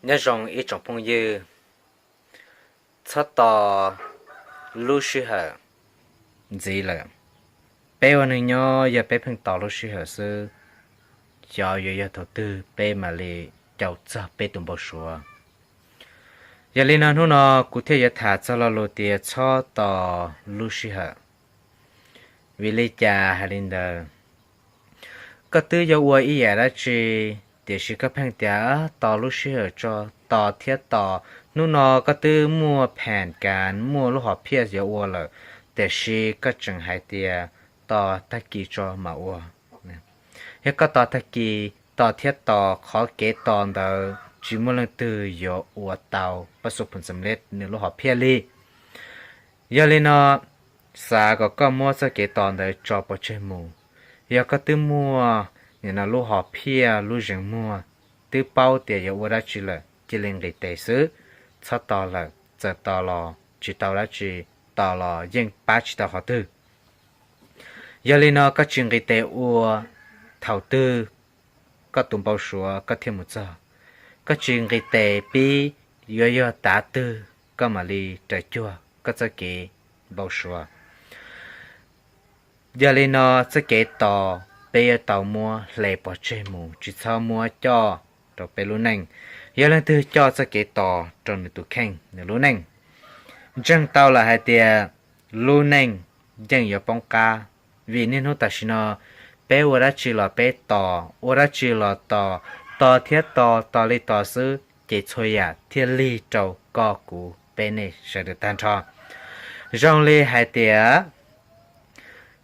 Nyob zoo ib tsoom phooj ywg, txhob tos lub sij hawm ntxiv lawm. Peb ua neeg nyob yog peb pheej tos lub sij hawm xwb, xyov yuav yog thaum twg peb mam li caum txog peb tus npau suav. Yog li no hnub no kuv thiaj yuav tham txog lo lus tias txhob tos lub sij hawm. Vim li cas hais li ntawd? Koj twb yuav ua ib yam dab tsi, tiam sis koj pheej tias tos lub sij hawm tso, tos thiab tos. Hnub no koj twb muaj pheem kas muaj lub hom phiaj yuav ua lawm, tiam sis koj tseem hais tias tos tag kis tso mam ua. Yog koj tos tag kis, tos thiab tos, qhov kev tos ntawd tsis muaj leej twg yuav ua tau pab xu phum xam lej nws lub hom phiaj li. Yog li no, xav kom koj muab txoj kev tos ntawd tso pov tseg mus. Yog koj twb muaj nim no lub hom phiaj lub zeem muag, twb paub tias yuav ua dab tsi lawm, cia li nqis tes xwb, txhob tos lawm. Txawm tos los tsis tau dab tsi, tos los yeej pab tsis tau qhov twg. Yog li no koj tsis nqis tes ua, thaum twg koj tus npau suav koj thiaj mus txog? Koj tsis nqis tes pib, yuav yog tav twg koj mam li raws cuag koj txoj kev npau suav? Yog li no txoj kev tos peb yuav tau muab hle pov tseg mus, tsis txhob muab coj rau peb lub neej. Yog leej twg coj txoj kev tos rau nws tus kheej nws lub neej, ntseeg tau lawm hais tias lub neej yeej yuav poob qab. Vim niaj hnub tam sim no peb ua dab tsi los peb tos, ua dab tsi los tos, tos thiab tos, tos li tos xwb, ces txhua yam thiaj lig rau koj kuv peb nej sawv daws tag nrho. Zoo li hais tias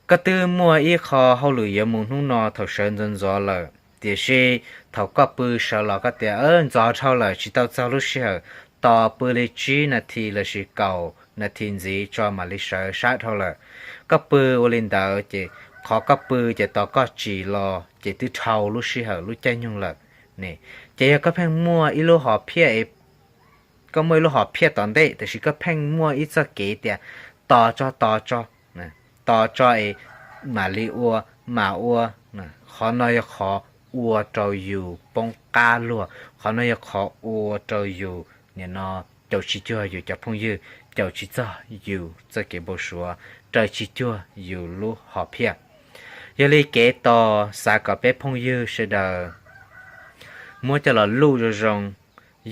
koj twb muaj ib qho hauj lwm yuav mus hnub no thaum sawv ntxov ntxov lawm, tiam sis thaum koj pw sawv los koj tias ntxov dhau lawm tsis tau txog lub sij hawm, tos pw li tsib nas this lossis kaum nas this ntxiv tso mam li sawv sab dhau lawm. Koj pw ua li ntawd ces qhov koj pw ces tos koj tsim los ces twb dhau lub sij hawm lub caij nyoog lawm. Ces yog koj pheej muaj ib lub hom phiaj, koj muaj ib lub hom phiaj tom ntej tiam sis koj pheej muaj ib txoj kev tias tos tso tos tso, tos tso es mam li ua, mam ua, qhov no yog qhov ua rau yus poob qab luag, qhov no yog qhov ua rau yus nim no caum tsis cuag yus cov phooj ywg, caum tsis txog yus txoj kev npau suav, raws tsis cuag yus lub hom phiaj. Yog li kev tos xav kom peb phooj ywg sawv daws muab coj los luj zoo zoo.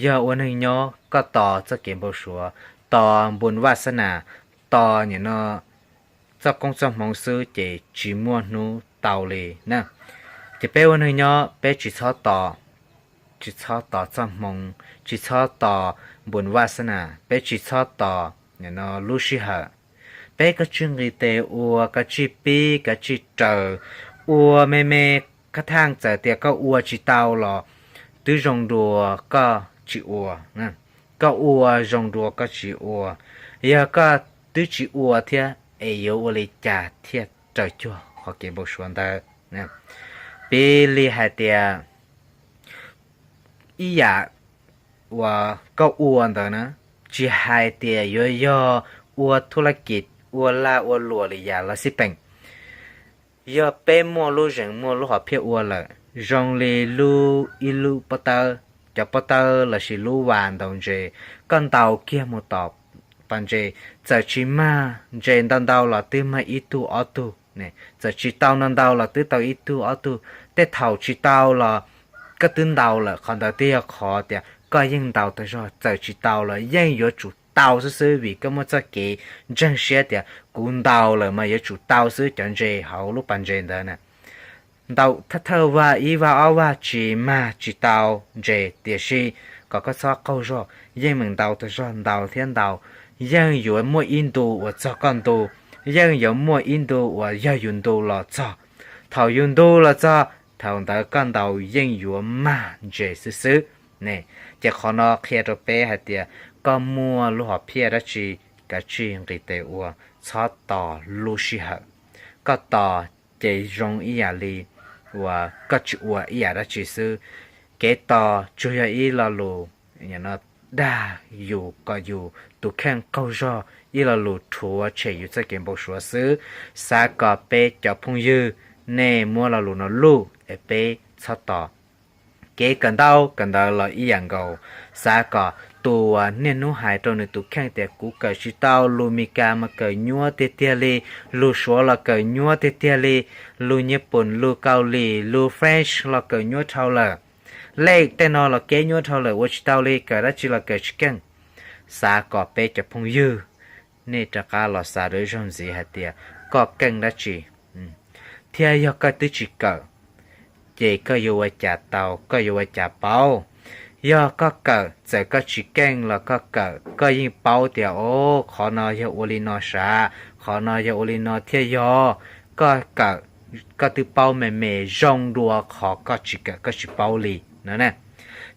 Yog ua neeg nyob koj tos txoj kev npau suav, tos npun vaj xab nas, tos nim no txoj koob txoj hmoov xwb ces tsis muaj hnub tau li na. Ces peb ua neeg nyob peb tsis txhob tos, tsis txhob tos txoj hmoov, tsis txhob tos npun vaj xab nas, peb tsis txhob tos nim no lub sij hawm. Peb kav tsij nqis tes ua, kav tsij pib, kav tsij raws, ua me me. Koj thaj txawm tias koj ua tsis tau los twb zoo dua koj tsis ua, koj ua zoo dua koj tsis ua. Yog koj twb tsis ua thiab es yuav ua li cas thiaj raws cuag qhov kev npau suav ntawd? Piv li hais tias ib yam uas koj ua ntawd na, tsis hais tias yuav yog ua thuj laj kis, ua lag ua luam li yam los xij peem, yog peb muaj lub zeem muaj lub hom phiaj ua lawm, zoo li lub ib lub pob tawb, cov pob tawb lossis lub vas ntaus ntses, koj ntaus kiag mus tom pas ntses, txawm tsis mag ntses ntau ntau los twb mag ib tug ob tug, txawm tsis tau ntau ntau los twb tau ib tug ob tug. Tej thaum tsis tau los koj twb ntaus lawm, qhov ntawd twb yog qhov tias koj yeej ntaus tau zog, txawm tsis tau los yeej yuav tsum tau xwb xwb vim koj muaj txoj kev ntseeg siab tias kuv ntaus lawm mas yuav tsum tau xwb cov ntses hauv lub pas ntses ntawd na. Ntaus thawj thawj vag ib vag ob vag tsis mag tsis tau ntses, tiam sis kom koj txhob qaug zog, yeej meem ntaus tau zog, ntaus thiab ntaus, yeej yuav muaj ib ntu uas txog koj ntu, yeej yuav muaj ib ntu uas yog yus ntu los txog. Thaum yus ntu los txog, thaum ntawd koj ntaus yeej yuav mag ntses xwb xwb ne. Ces qhov no qhia rau peb hais tias koj muaj lub hom phiaj dab tsi, kav tsij nqis tes ua, txhob tos lub sij hawm. Koj tos ces zoo ib yam li uas koj tsis ua ib yam dab tsi xwb. Kev tos tsuas yog ib lo lus dag yus kom yus tus kheej qaug zog, ib lo lus rhuav tshem yus txoj kev npau suav xwb. Xav kom peb cov phooj ywg nej muab lo lus no luj es peb txhob tos. Kev kawm ntau kawm ntawv los ib yam nkaus, xav kom tus uas niaj hnub hais rau nws tus kheej tias kuv kawm tsis tau, lus Mis Kas mas kawm nyuab tiag tiag li, lus Suav los kawm nyuab tiag tiag li, lus Nyij Pooj, lus Kaus Lim, lus French los kawm nyuab dhau lawm, lej tej no los keb nyuab dhau lawm, ua tsis tau li, kawm dab tsi los kawm tsis keej. Xav kom peb cov phooj ywg nej rov qab los xav dua ib zaug ntxiv hais tias koj keej dab tsi, thiab yog koj twb tsis kawm ces koj yuav ua cas tau, koj yuav ua cas paub. Yog koj kawm, txawm koj tsis keej los koj kawm, koj yeej paub tias, o, qhov no yog ua li no sav, qhov no yog ua li no thiaj yog. Koj kawm, koj twb paub me me zoo dua qhov koj tsis kawm koj tsis paub li no na.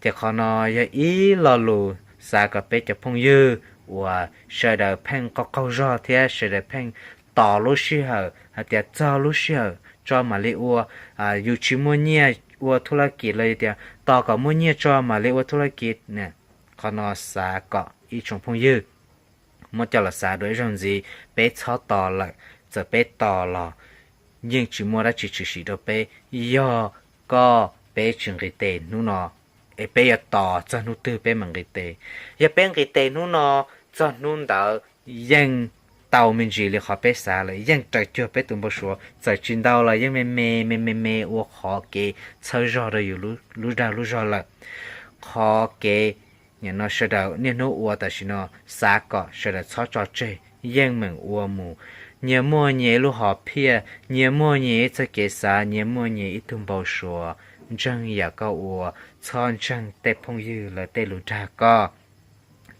Ces qhov no yog ib lo lus xav kom peb cov phooj ywg uas sawv daws pheej qaug qaug zog thiab sawv daws pheej tos lub sij hawm hais tias txog lub sij hawm tso mam li ua, yus tsis muaj nyiaj ua thuj lab kis los yog tias tos kom muaj nyiaj tso mam li ua thuj lab kis. Qhov no xav kom ib tsoom phooj ywg muab coj los xav dua ib zaug ntxiv, peb txhob tos lawm, txawm peb tos los yeej tsis muaj dab tsi tshwm sim rau peb. Yog koj peb tsis nqis tes hnub no, es peb yuav tos txog hnub twg peb mam nqis tes? Yog peb nqis tes hnub no, txog hnub ntawd yeej tau me ntsis li qhov peb xav lawm, yeej raws cuag peb tus npau suav, txawm tsis ntau los yeej me me me me me ua qhov kev txhawb zog rau yus lub dag lub zog lawm. Qhov kev nim no sawv daws niaj hnub ua tam sim no, xav kom sawv daws txhob tso tseg, yeej meem ua mus. Nyias muaj nyias ib lub hom phiaj, nyias muaj nyias ib txoj kev xav, nyias muaj nyias ib tug npau suav. Ntseeg yam koj ua, txhob ntseeg tej phooj ywg lawv tej lus dag koj.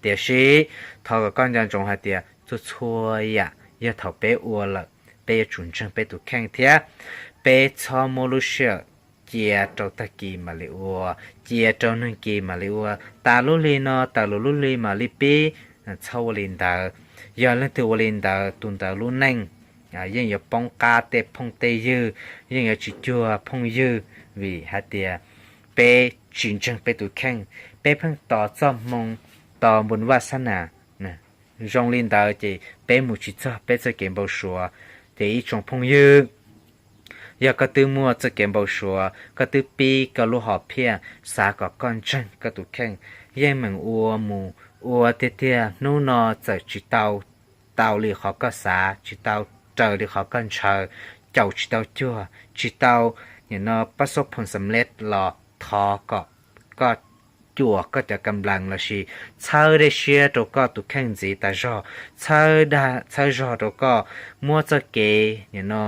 Tiam sis thov kom koj nco ntsoov hais tias txhua txhua yam yog thaum peb ua lawm, peb yuav tsum ntseeg peb tus kheej thiab peb txhob muab lub sij hawm cia rau tag kis mam li ua, cia rau nag kis mam li ua, tas lub hli no tawm lus lub hli mam li pib. Txhob ua li ntawd. Yog leej twg ua li ntawd, tus ntawd lub neej yeej yuav poob qab tej phooj tej ywg, yeej yuav tsis cuag phooj ywg, vim hais tias peb tsis ntseeg peb tus kheej, peb pheej tos txoj hmoo, tos npun vaj xab nas. Zoo li ntawd ces peb mus tsis txog peb txoj kev npau suav. Ces ib tsoom phooj ywg, yog koj twb muaj txoj kev npau suav, koj twb pib koj lub hom phiaj, xav kom koj ntseeg koj tus kheej, yeej meem ua mus, ua tiag tiag hnub no txawm tsis tau, tau li qhov koj xav, tsis tau raws li qhov koj ntshaw, caum tsis tau cuag, tsis tau nim no pab xob phoom xam lej los thov kom koj cuam koj cov kam nplees lossis txhawb dej siab rau koj tus kheej ntxiv tas zog, txhawb dag txhawb zog rau koj, muab txoj kev nim no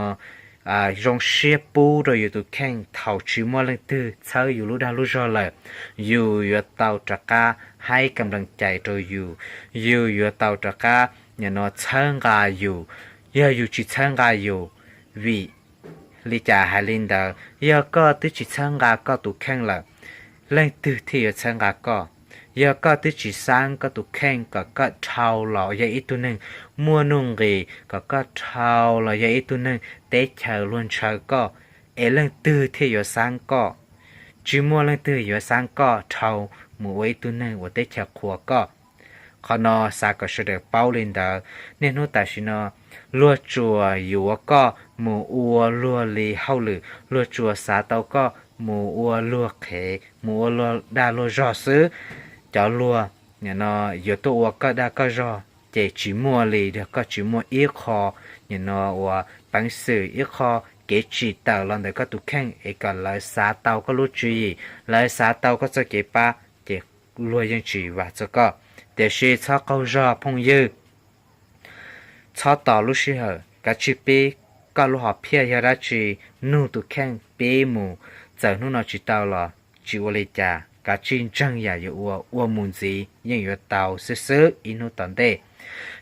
zoo siab pub rau yus tus kheej. Thaum tsis muaj leej twg txhawb yus lub dag lub zog lawm, yus yuav tau rov qab haib kam nplees cais rau yus, yus yuav tau rov qab nim no txhawb nqa yus. Yog yus tsis txhawb nqa yus, vim li cas hais li ntawd? Yog koj twb tsis txhawb nqa koj tus kheej lawm, leej twg thiaj yuav txhawb nqa koj? Yog koj twb tsis xaab koj tus kheej kom koj dhau los yog ib tug neeg muaj nuj nqis, kom koj dhau los yog ib tug neeg teb chaws luag ntshaw koj, es leej twg thiaj yuav xaab koj? Tsis muaj leej twg yuav xaab koj dhau mus ua ib tug neeg uas teb chaws qhuas koj. Qhov no xav kom sawv daws paub li ntawd. Niaj hnub tam sim no luag tsuas yuav koj mus ua luag li hauj lwm, luag tsuas xav tau koj mus ua luag qhev, mus ua luag dag luag zog xwb. Cov luag nim no yuav tuaj ua koj dag koj zog ces tsis muaj li, yog koj tsis muaj ib qho nim no uas peev xwm, ib qho kev tsim tawm los ntawm koj tus kheej es kom lawv xav tau koj lub tswv yim, lawv xav tau koj txoj kev pab, ces luag yeej tsis vam txog koj. Tiam sis txhob qaug zog phooj ywg, txhob tos lub sij hawm, kav tsij pib koj lub hom phiaj yog dab tsi, nug tus kheej pib mus. Txawm hnub no tsis tau los tsis ua li cas, kav tsij ntseeg yam yuav ua, ua mus ntxiv yeej yuav tau xwb xwb ib hnub tom ntej.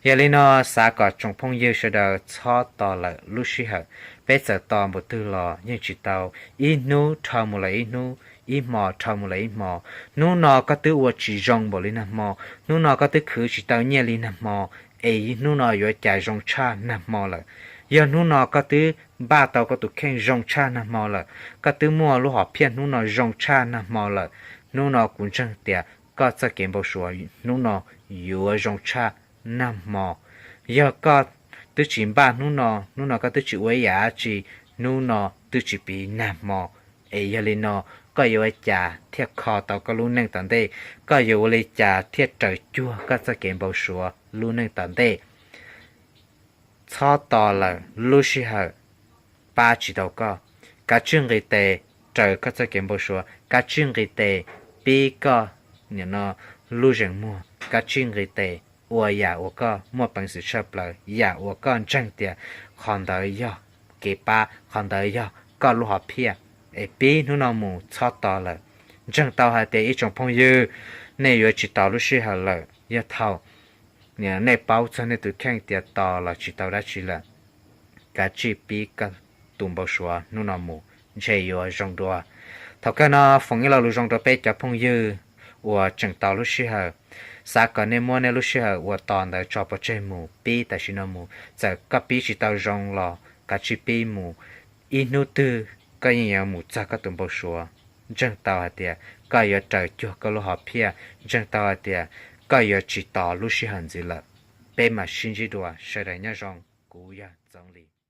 Yog li no xav kom tsoom phooj ywg sawv daws txhob tos lawm lub sij hawm, peb txawm tos npaum twg los yeej tsis tau, ib hnub dhau mus lawm ib hnub, ib hmo dhau mus lawm ib hmo. Hnub no koj twb ua tsis zoo npaum li nag hmo, hnub no koj twb khwv tsis tau nyiaj li nag hmo, es hnub no yuav cas zoo tshaj nag hmo lawm? Yog hnub no koj twb npaj tau koj tus kheej zoo tshaj nag hmo lawm, koj twb muaj lub hom phiaj hnub no zoo tshaj nag hmo lawm, hnub no kuv ntseeg tias koj txoj kev npau suav hnub no yuav zoo tshaj nag hmo. Yog koj twb tsis npaj hnub no, hnub no koj twb tsis ua ib yam dab tsi, hnub no twb tsis piv nag hmo. Es yog li no Koj yuav ua cas thiaj kho tau koj lub neej tom ntej? Koj yuav ua li cas thiaj raws cuag koj txoj kev npau suav lub neej tom ntej? Txhob tos lawm, lub sij hawm pab tsis tau koj. Kav tsij nqis tes raws koj txoj kev npau suav, kav tsij nqis tes pib koj lub zeem muag, kav tsij nqis tes ua yam uas koj muaj peev xwm tshaj plaws, yam uas koj ntseeg tias qhov ntawd yog kev pab, qhov ntawd yog koj lub hom phiaj. Es pib hnub no mus, txhob tos lawm. Ntseeg tau hais tias ib tsoom phooj ywg, nej yuav tsis tos lub sij hawm lawm. Yog thaum nej paub txog nej tus kheej tias tos los tsis tau dab tsi lawm, kav tsij pib koj tus npau suav hnub no mus, ntshe yuav zoo dua. Thaum kawg no foom ib lo lus zoo rau peb cov phooj ywg uas tseem tos lub sij hawm. Xav kom nej muab nej lub sij hawm uas tos ntawd tso pov tseg mus, pib tam sim no mus. Txawm koj pib tsis tau zoo los kav tsij pib mus. Ib hnub twg koj yeej yuav mus txog koj tus npau suav. Ntseeg tau hais tias koj yuav raws cuag koj lub hom phiaj, ntseeg tau hais tias koj yuav tsis tos lub sij hawm ntxiv lawm. Peb mam sib ntsib dua, sawv daws nyob zoo, kuv yog Txoov Lis.